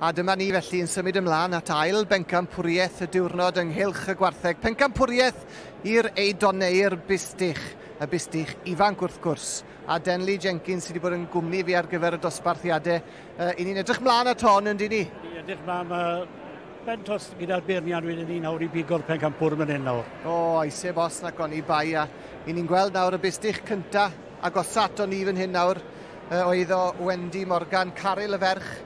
A dyma ni felly yn symud ymlaen at ail bencampwriaeth y diwrnod ynghylch y gwartheg. Pencampwriaeth i'r Eidonau, i'r Bustych, y Bustych ifanc wrth gwrs. A Denley Jenkins sydd wedi bod yn gwmni fi ar gyfer y dosbarthiadau. I ni'n edrych mlaen at hon, yn dyn ni? Ni'n edrych mlaen, mae ben tost gyda'r beirniad wedyn ni nawr i bigo'r pencampwr fan hyn nawr. O, oes e bos nac oni bai, a i ni'n gweld nawr y Bustych cynta agosa ato ni fan hyn nawr, oedd o Wendy Morgan, Caryl y ferch,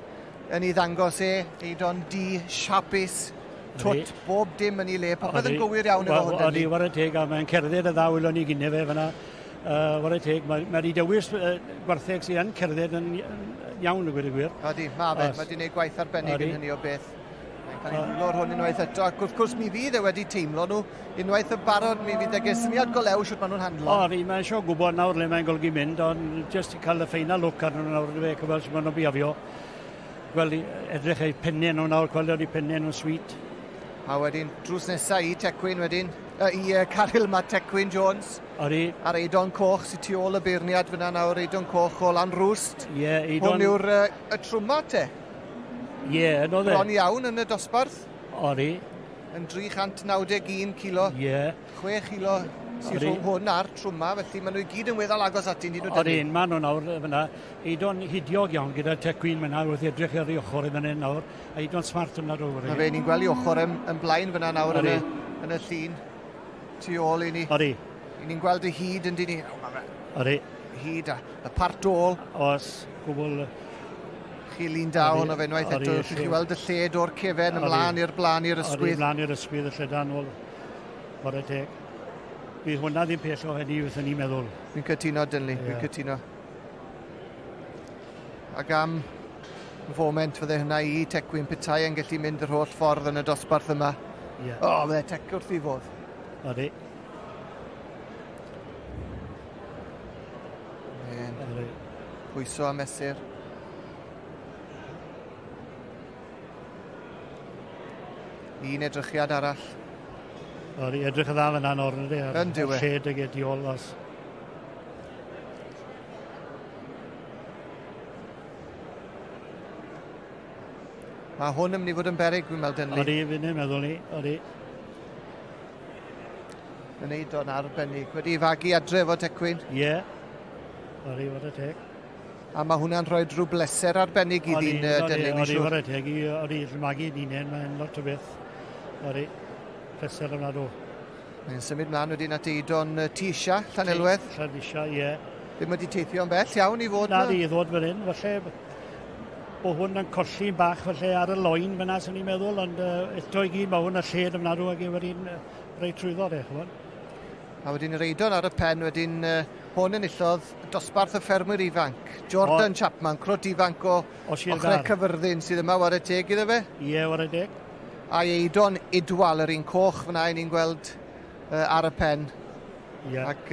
yn ei ddangos e, Eidon D, siapus, twt, bob dim yn ei le, popeth yn gywir iawn efo hwn. Odi, ware teg, a mae'n cerdded y dda wylon ni gynne fe fyna. Ware teg, mae wedi dewis gwartheg sydd yn cerdded yn iawn y gwir y gwir. Odi, mae fe, mae wedi gwneud gwaith arbennig yn hynny o beth. Mae'n cael ei ddwylo ar hwn unwaith eto, ac wrth gwrs mi fydd e wedi teimlo nhw unwaith yn barod, mi fydd e syniad go lew sut maen nhw'n handlo. Odi, mae'n sio gwybod nawr le mae'n golygu mynd, ond jyst i cael y final look arnyn nhw nawr, fe, cyfel sut maen nhw'n biafio. Gweld edrych eu pennau nhw nawr, gweld eu pennau nhw'n sweet. A wedyn, drws nesaf i Tecwyn wedyn, i Caryl mae Tecwyn Jones. Odi. A'r Eidon Coch sy'n tu ôl y beirniad fyna nawr, Eidon Coch o Lanrwst. Ie, yeah, Eidon... Hwn yw'r y trwma te. Ie, yeah, yn oedd e. Bron iawn yn y dosbarth. Odi. Yn 391 kilo. Ie. Yeah. 6 kilo sy'n rhwng hwn a'r trwma, felly maen nhw i gyd yn weddol agos ati, dyn nhw? Odi, maen nhw nawr fyna. Eidon hidiog iawn gyda Tecwyn fyna wrth edrych ar ei ochr yn fan hyn nawr. A Eidon smart yna rhywbeth. Na fe, ni'n gweld ei ochr yn blaen fyna nawr yn y llun. Tu ôl i ni. Odi. I ni'n gweld y hyd yn dyn ni. Odi. Hyd a y part ôl. Oes, gwbl... Chi lun da ohono fe unwaith eto. Chi weld y lled o'r cefen ymlaen i'r blaen i'r ysgwydd. Odi, ymlaen i'r ysgwydd y lledan ôl. Chwarae teg. Bydd hwnna ddim pell o hynny wrth ni'n meddwl. Fi'n cytuno, Dynley, fi'n cytuno. Ac am foment fydde hynna i Tecwyn petai yn gallu mynd yr holl ffordd yn y dosbarth yma. Yeah. O, fydde Tec wrth i fodd. Odi. Pwyso a mesur. Un edrychiad arall. Odi, edrych yn dda fyna nawr, ydy? Yn dyw e. Lled ag ediol, os. Mae hwn yn mynd i fod yn beryg, dwi'n meddwl, Denley. Odi, fi'n meddwl ni, odi. Yn neud o'n arbennig. Wedi fagu adre efo Tecwyn. Ie. Yeah. Odi, fod y teg. A mae hwnna'n rhoi rhyw bleser arbennig i ddyn, Denley, mi'n siŵr. Odi, fod y teg. Odi, magu ni'n hyn, mae'n lot o beth. Odi, pleser yna do. Mae'n symud mlaen wedyn at Eidon Tisha, Llanelwedd. Llanelwedd, ie. Ddim wedi teithio'n bell iawn i fod na? Na, i ddod fan hyn, falle bod hwn yn colli'n bach falle ar y loin fyna, swn i'n meddwl, ond eto i gyd mae hwn y lled ofnadw ac wedi'n reit trwyddo, de, ch'mod. A wedyn yr Eidon ar y pen, wedyn hwn enillodd dosbarth y ffermwyr ifanc. Jordan Chapman, crwt ifanc o ochrau Cyfyrddin sydd yma, ware teg iddo fe? Ie, ware teg. A Eidon Idwal, yr un coch fyna, i ni'n gweld ar y pen. Yeah. Ac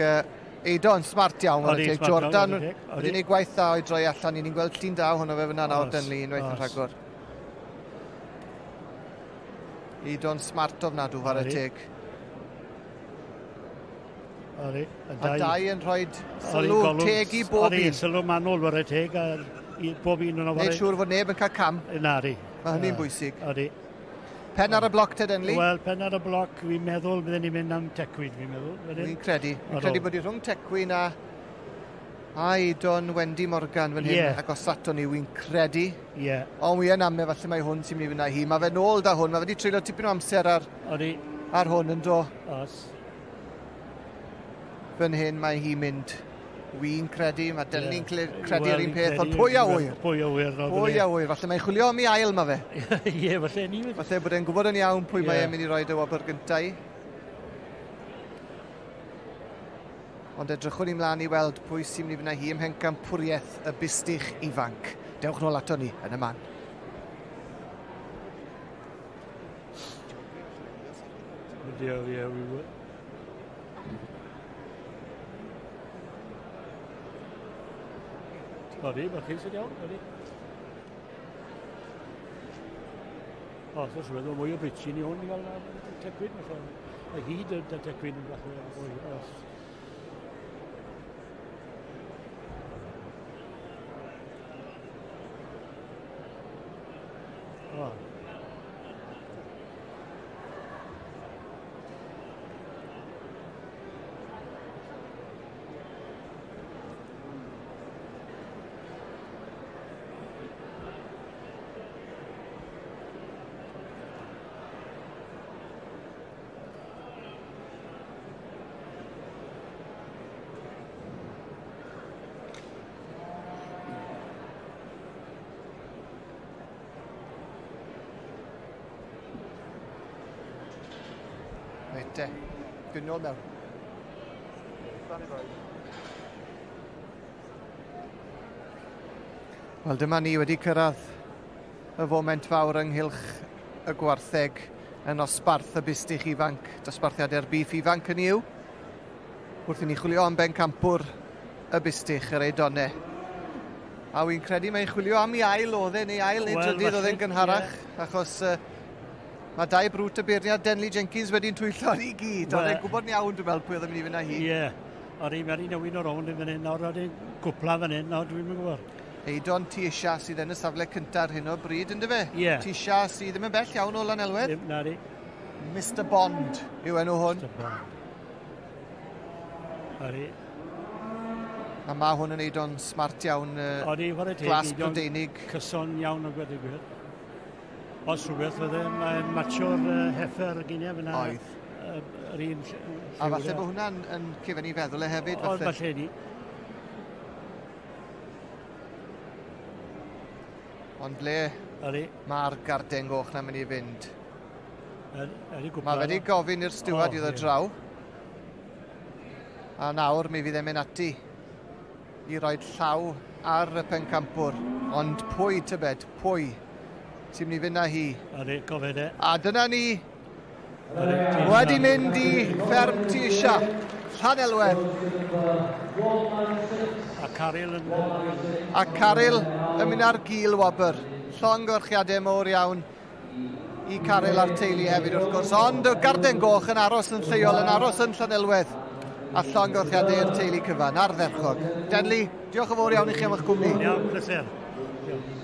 Eidon, smart iawn, ware teg. Jordan wedi gwneud gwaith dda o'i droi allan, i ni'n gweld llun da ohono fe fyna nawr, Denley, unwaith yn rhagor. Eidon smart ofnadw, ware teg. Odi. A dau yn rhoi sylw teg i bob un. Sylw manwl, ware teg, a i bob un o'n Neud siŵr fod neb yn cael cam. Na, di. Mae hynny'n bwysig. Odi. Pen ar y bloc te, Denley? Wel, pen ar y bloc, fi'n meddwl bydden ni'n mynd am Tecwyn, fi'n meddwl. Fi'n credu. Fi'n credu bod hi rhwng Tecwyn a Eidon Wendy Morgan fan hyn, yeah. Agos ato ni, fi'n credu. Ie. Yeah. Ond wi yn amau, falle mae hwn sy'n mynd i fynd â hi. Mae fe nôl da hwn, mae fe wedi treulio tipyn o amser ar hwn yn do. Os. Fan hyn mae hi'n mynd. Wi'n credu, mae Denley'n credu'r un peth, ond pwy a ŵyr? Pwy a ŵyr. Pwy a ŵyr, falle mae'n chwilio am ei ail ma fe. Ie, falle ni. Falle bod e'n gwybod yn iawn pwy mae e'n mynd i roi y wobr gyntaf i. Ond edrychwn ni mlaen i weld pwy sy'n mynd i fynd â hi ym mhencampwriaeth y Bustych ifanc. Dewch nôl ato ni yn y man. Ie, we Odi, mae chi'n sy'n iawn, odi. O, so siwr, mwy o britsi ni hwn i gael Tecwyn, felly. Mae hyd y Tecwyn yn bach mwy, os. O. Reit te, dwi'n nôl mewn. Wel, dyma ni wedi cyrraedd y foment fawr ynghylch y gwartheg yn nosbarth y bustych ifanc, dosbarthiadau'r biff ifanc yn yw. Wrth i ni chwilio am bencampwr y bustych, yr Eidonau. A wy'n credu mae'n chwilio am ei ail oedd e, neu ail neu trydydd oedd e'n gynharach, achos mae dau brwt y beirniad Denley Jenkins wedi'n twyllo ni gyd. Oedd e'n gwybod yn iawn, dwi'n meddwl, pwy oedd yn mynd i fynd â hi. Ie, oedd hi'n wedi newid o rownd yn fan hyn, nawr oedd hi'n gwpla fan hyn, nawr dwi'n gwybod. Eidon Tisha sydd yn y safle cyntaf ar hyn o bryd, ynddo fe? Ie. Tisha sydd ddim yn bell iawn o Lanelwedd. Ddim, na di. Mr Bond yw enw hwn. Mr Bond. Odi. A mae hwn yn Eidon smart iawn, Odi, chwarae teg, glas Eidon Prydeinig. Cyson iawn o gwed i gwir. Os rhywbeth fydde, mae'n matcho'r heffer gyda fyna. Oedd. Yr un A falle bod hwnna'n yn cefn i feddwl e hefyd. Oedd, falle ni. Ond ble mae'r garden goch na'n mynd i fynd? Mae wedi gofyn i'r stiward i ddod draw. A nawr mi fydd e'n mynd ati i roi llaw ar y pencampwr. Ond pwy tybed, pwy sy'n mynd i fynd â hi? Odi, gofyn e. A dyna ni wedi mynd i fferm Tisha, Llanelwedd. A Caryl yn... A Caryl yn mynd ar gil wobr. Llongyfarchiadau mowr iawn i Caryl a'r teulu hefyd wrth gwrs. Ond y garden goch yn aros yn lleol, yn aros yn Llanelwedd. A llongyfarchiadau i'r teulu cyfan, ardderchog. Denley, diolch yn fawr iawn i chi am eich cwmni. Iawn, pleser. Diolch.